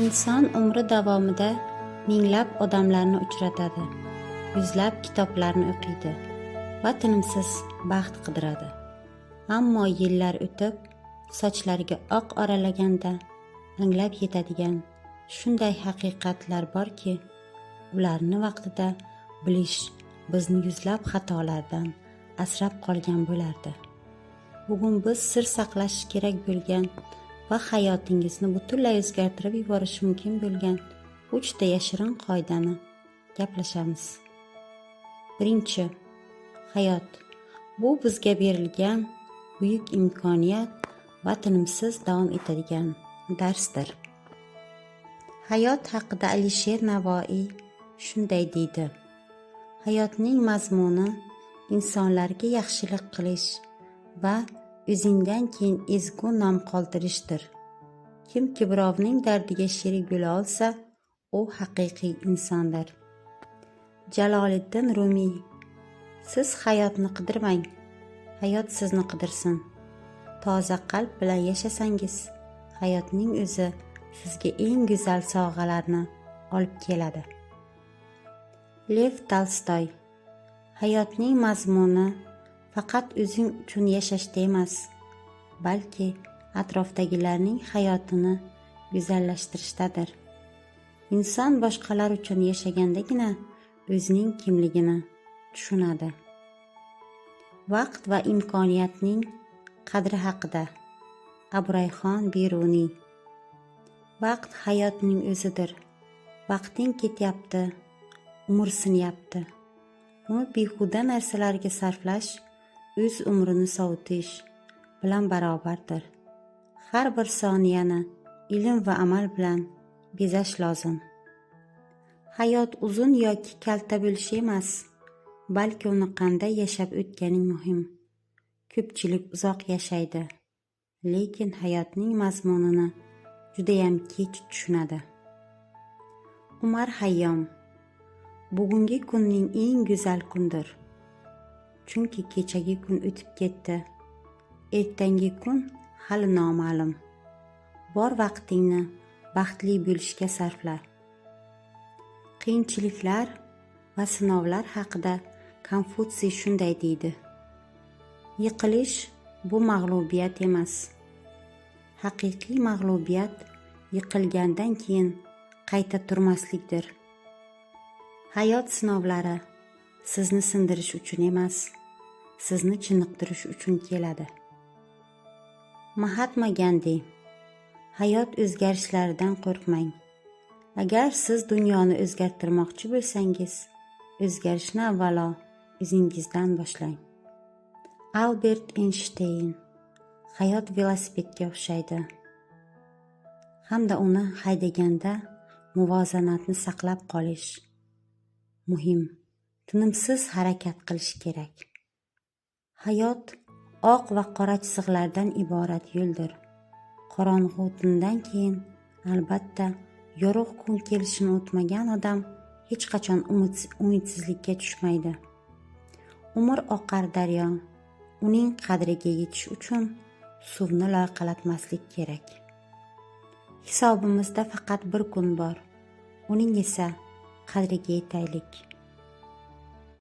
Inson umri davomida minglab odamlarni uchratadi, yuzlab kitoblarni o'qiydi va tinimsiz baxt qidiradi. Ammo yillar o'tib, sochlariga oq oralaganda anglab yetadigan shunday haqiqatlar borki, ularni vaqtida bilish bizni yuzlab xatolardan asrab qolgan bo'lardi. Bugun biz sir saqlash kerak bo'lgan va hayotingizni butunlay o'zgartirib yuborishi mumkin bo'lgan uchta yashirin qoidani gaplashamiz. Birinchi, hayot bu bizga berilgan buyuk imkoniyat va tinimsiz davom etadigan darsdir. Hayot haqida Alisher Navoiy shunday deydi: Hayotning mazmuni insonlarga yaxshilik qilish va o'zingdan keyin ezgu nom qoldirishdir. Kimki birovning dardiga sherik bo'la olsa, u haqiqiy insondir. Jaloliddin Rumiy: Siz hayotni qidirmang, hayot sizni qidirsin. Toza qalb bilan yashasangiz, hayotning o'zi sizga eng go'zal sovg'alarni olib keladi. Lev Tolstoy: Hayotning mazmuni faqat o'zing uchun yashashda emas, balki atrofdagilarning hayotini go'zallashtirishdadir. Inson boshqalar uchun yashagandagina o'zining kimligini tushunadi. Vaqt va imkoniyatning qadri haqida Abu Rayhon Beruniy: Vaqt hayotning o'zidir. Vaqting ketyapti, umr sinyapti. Uni behuda narsalarga sarflash o'z umrini sovutish bilan barobardir. Har bir soniyani ilm va amal bilan bezash lozim. Hayot uzun yoki kalta bo'lishi emas, balki uni qanday yashab o'tganing muhim. Ko'pchilik uzoq yashaydi, lekin hayotning mazmunini judayam kech tushunadi. Umar Hayyom: Bugungi kunning eng go'zal kundir. Chunki kechagi kun o'tib ketdi. Ertangi kun hali noma'lum. Bor vaqtingni baxtli bo'lishga sarfla. Qiyinchiliklar va sinovlar haqida Konfutsiy shunday deydi: Yiqilish bu mag'lubiyat emas. Haqiqiy mag'lubiyat yiqilgandan keyin qayta turmaslikdir. Hayot sinovlari sizni sindirish uchun emas, sizni chiniqtirish uchun keladi. Mahatma Gandi: Hayot o'zgarishlaridan qo'rqmang. Agar siz dunyoni o'zgartirmoqchi bo'lsangiz, o'zgarishni avvalo o'zingizdan boshlang. Albert Eynshteyn: Hayot velosipedga o'xshaydi. Hamda uni haydaganda muvozanatni saqlab qolish muhim. Tinimsiz harakat qilish kerak. Hayot oq va qora chiziqlardan iborat yo'ldir. Qorong'u tundan keyin albatta yorug' kun kelishini unutmagan odam hech qachon umidsizlikka tushmaydi. Umr oqar daryo, uning qadriga yetish uchun suvni loyqalatmaslik kerak. Hisobimizda faqat bir kun bor, uning esa qadriga yetaylik.